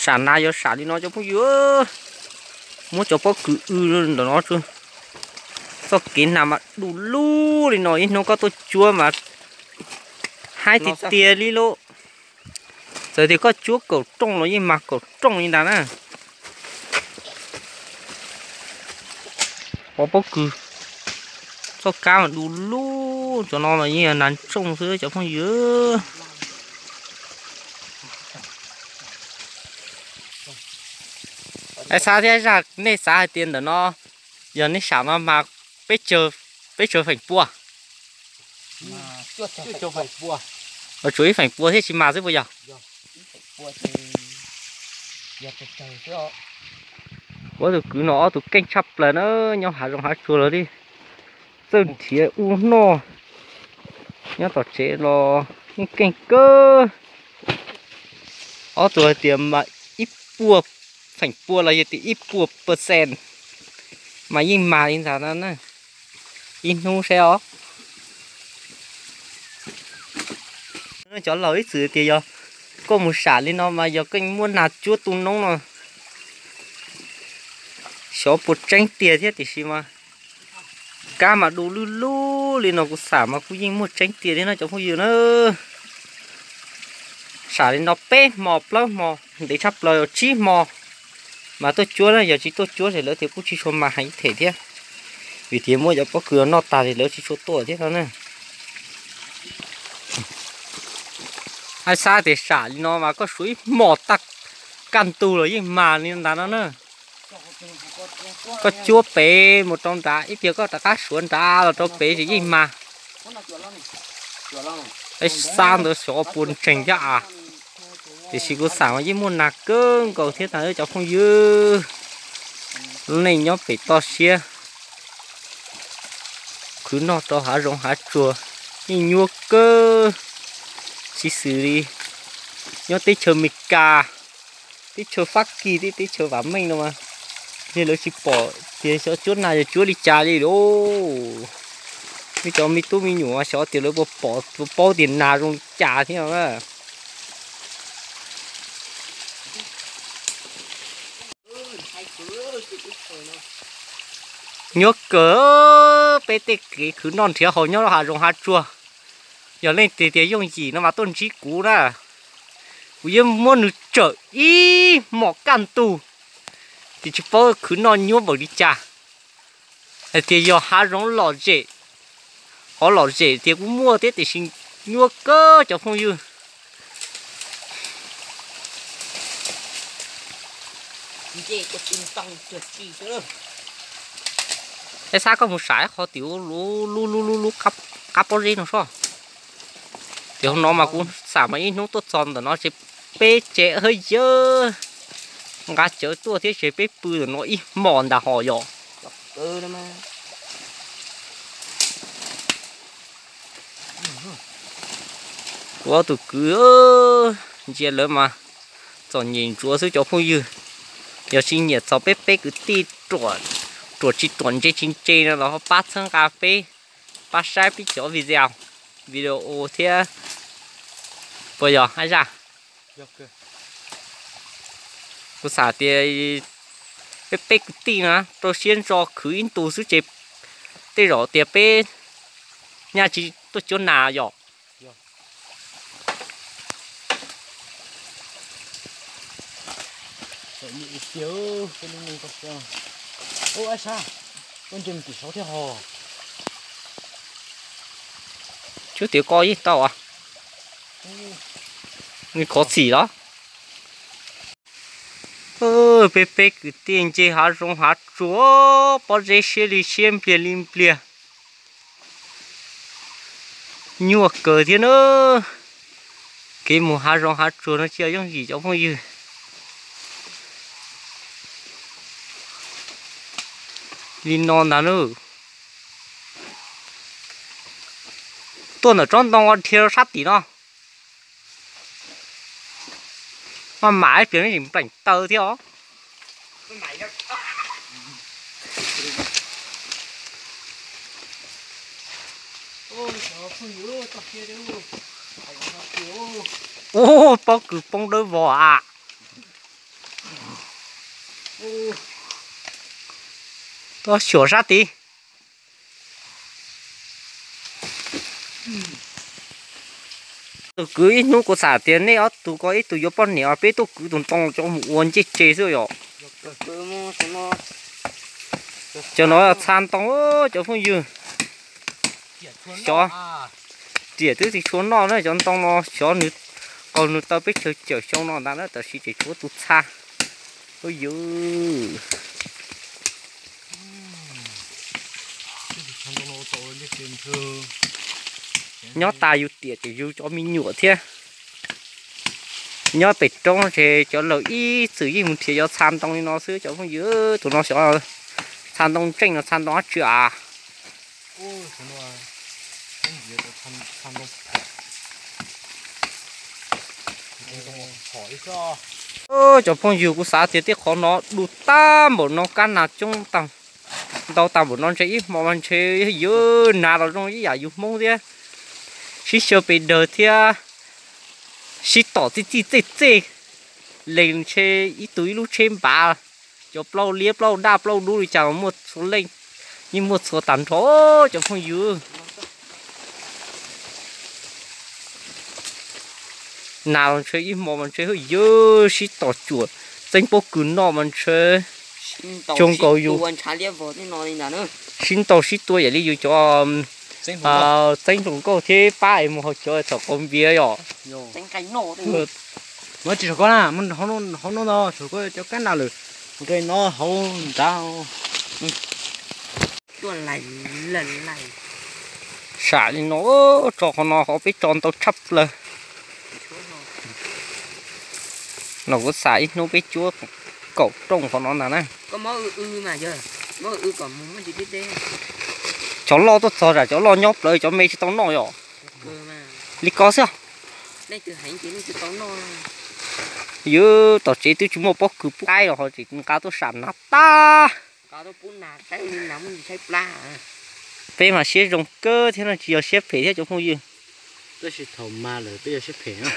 Sam nas yog sam li no cov phooj ywg. Muab cov pob kws w ntawm no tso. Txoj kev nas mas du lug li no, ib hnub koj tuaj cuab mas haib tiag tiag li lauj. Txawm tias koj cuab kaum rooj los yeej mas kaum rooj li ntag na. Pob pob kws, txoj kab mas du lug, cov no mas yeej yog nas ntsooj xwb cov phooj ywg. Xav thiab zaj, nej xav hais tias ntawm no yog nej sam no mas peb tsawg feem pua? Tsuas ib feem pua thiab tsis mas xwb puas yog? Ua tus kwv no ob tug keej tshaj plaws na, nyob hav zoov hav tsuag los li txawj nrhiav ub noj, nyob tom tsev los yeej keej kawg. Ob tug hais tias mas ib puas feem pua los yog tias ib puas percent mas yeej mas li ntawd na. Ib hnub saib os. Cov laus ib txwm tias yog koj mus sam li no mas yog koj muaj nag cuab tu noob no, xyov puas tseeb tiag thiab tiam sis mas kab mas du lug lug li no kuv xam mas kuj yeej muaj tseeb tiag thiab no cov phooj ywg na. Sam li no peb hmo plaub hmo ntev tshaj plaws tsib hmo mas tuaj cuab na, yog tsis tuaj cuab ces lawv tias kuj tsis tshua mas heev them thiab, vim tias muab cov pob kws noj tag ces lawv tsis tshua tuaj thiab no na. Hais xav tias sam li no mas koj suav ib hmos tag kaj ntug los yeej mas li ntawd no na. Koj cuab pem mus rau nrad ib pliag koj rov qab suav nrad los rau pem ces yeej mas. Ib xab ntawd xyov puas ntseeg thiab a. Tiam sis kuv xam mas yeej muaj nag kawg nkaus thiab tas cov phooj ywg. Lub neej nyob pem toj siab, khwv noj rau hav zoov hav tsuag yeej nyuaj kawg. Tsis xws li nyob teb chaws Amelikas, teb chaws Fab Kis thiab teb chaws vam meej no mas, yog lawv tsis pom tias xyov cuab nas yog cuab li cas li lauj. Muaj cov me tub me nyuam xyov tias lawv puas pom puas paub tias nas zoo li cas thiab no na. Nyuaj kawg peb tej kev khwv noj nrhiav haus nyob hav zoov hav tsuag. Yog leej twg tias yooj yim no mas tuaj ntsib kuv na, kuv yuav muab nws tsawm ib hmos kaj ntug, ces tsis paub khwv noj nyuaj npaum li cas. Hais tias yog hav zoov lom zem, qhov lom zem tias kuj muaj thiab tiam sis nyuaj kawg cov phooj ywg. Eb, xav koj mus sam qhov tim lub lub lub lub qab pob zeb no soj. Tias hauv no mas kuv xam mas ib hnub tuaj txog ntawm no ces peb tsev hawb yawg nqa cawv tuaj thiab ces peb pw ntawm no ib hmos ntag hos yom. Kuv ob tug kwv ntsia lawv mas txom nyem ntsuav xwb cov phooj ywg. Yog tsis nyiam txog peb peb kwv tij ruam tsis ruam ntse tsis ntse no los ho pab txhawb nqa peb, pab saib peb cov video, video thiab. Puas yog haj zaj? Kuv xav tias peb peb kwv tij na rau siab ntso khwv ib ntus xwb ces tej zaum tias peb nyaj tsis tuaj cuab nas yom. Cuab tias koj yeej tau, nws khov txim los. Peb peb kwv tij nce hav zoov hav tsuag, pob zeb siab li siab npliag li npliag. Nyuaj kawg thiab na. Kev mus hav zoov hav tsuag no tsis yog yooj yim cov phooj ywg. Li no ntag na. Tuaj ntawm tsob ntoo dhia rau sab tim no. Maj mam ib pliag tseem npleem taw thiab os. Ub, pob kws poob dawb vog a. Xyuas sab tid. Tus kwv ib hnub kuv xav tias nej ob tug ko ib tug yuav poj niam os, peb tuaj kwv tus ntoo coj mus ua ncej tsev xwb yom. Cov no txha ntoo cov phooj ywg. Xyov, riam twb tsis tshua noj na, cov ntoo no xyov nws qaug nws taw peb tsawg caum xyoo no ntag na, tab sis tseem tshuav tus txha. Ub ywg. Nyob tas yus tiam ces yus cov me nyuam thiab. Nyob pem roob ces cov laus ib txwm yeej mus nrhiav cov txha ntoo li no xwb cov phooj ywg. Tus no xyov txha ntoo ntseej los txha ntoo dab tsi as. Cov phooj ywg, kuv xav tias tej qhov no du tag npaum no, kab nas coob tag, ntau tag npaum no ntshe ib hmo mas ntshe yuav nag los zoo ib yam yus Hmoob thiab, sib xyaw pes daws thiab, sib tom txij txij txej txej, lees ntshe ib tug ib lub tsheb npav, cov plaub liab plaub daj plaub dub li cas los muaj txhua leej, yeej muaj txhua tag nrho cov phooj ywg. Nas los ntshe ib hmo mas ntshe hwj yog sib tom cuam txeeb pob kws noj mas ntshe zoo nkaus yus sib ntaus sib tua yam li yus cov txeeb hluas nkauj thiab pab es mus haus cawv thaum qaum npias yom. Muab tsis saum koj na, hauv no ntag, saum koj cov kab nas lawm, nqe no hauv nrad. Sam li no, tso qhov no qhov peb tso ntau tshaj plaws. No kuv xav ib hnub peb cuab kaum rooj qhov no ntag na. Cov loj tuaj txog tsam cov loj nyob plawv, cov me tsis tau noj yom. Li ko xwb. Ywg, tom tsev twb tsis muaj pob kws pub qaib los ho tseem nqa tuaj sam nas tag. Peb mas siab zoo kawg thiab no, tsis yog siab phem thiab cov phooj ywg. Tab sis thaum mas lawm peb yog siab phem na.